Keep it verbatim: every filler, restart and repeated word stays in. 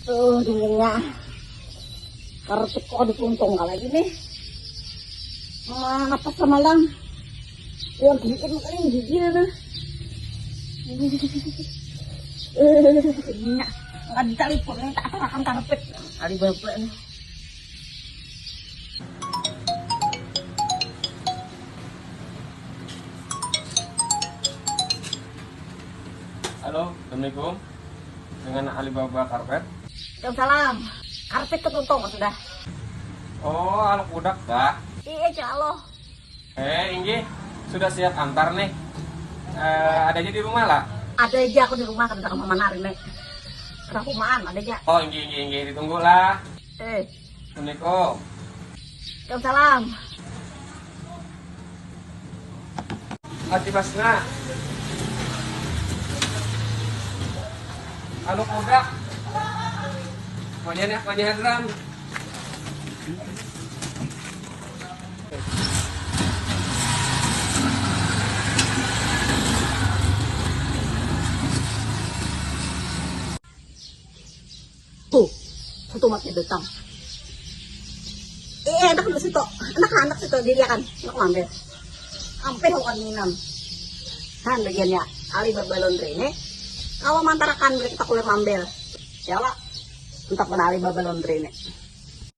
Tuh, dulunya. Karpet kok ada tuntung lagi nih. Mana pas semalam? Yang bikin kering gigi dah. Nya, nggak ditelepon nih, tak akan karpet. Alibaba nih. Halo, assalamualaikum. Dengan Alibaba Karpet. Waalaikumsalam. Karpet ketuntung sudah. Oh, aluk budak kah? Iya, insya Allah. Eh, inggih. Sudah siap antar nih. Eh, ada aja di rumah lah. Ada aja aku di rumah, kada kemana hari ini. Kada kumaan, ada aja. Oh, inggih, inggih, inggih. Ditunggu lah. Eh. Assalamualaikum. Waalaikumsalam. Hati Basna. Anu kuda. Pokoknya nih, pokoknya Hadram. Tuh, satu mati datang. Eh, anak di situ, anak-anak situ diri kan, anak mambel. Hampir bukan minum. Han bagiannya Alibaba Laundry ini. Kalau mantarakan mereka kita kulit mambel. Ya, Wak. Entah pernah Alibaba Laundry ini.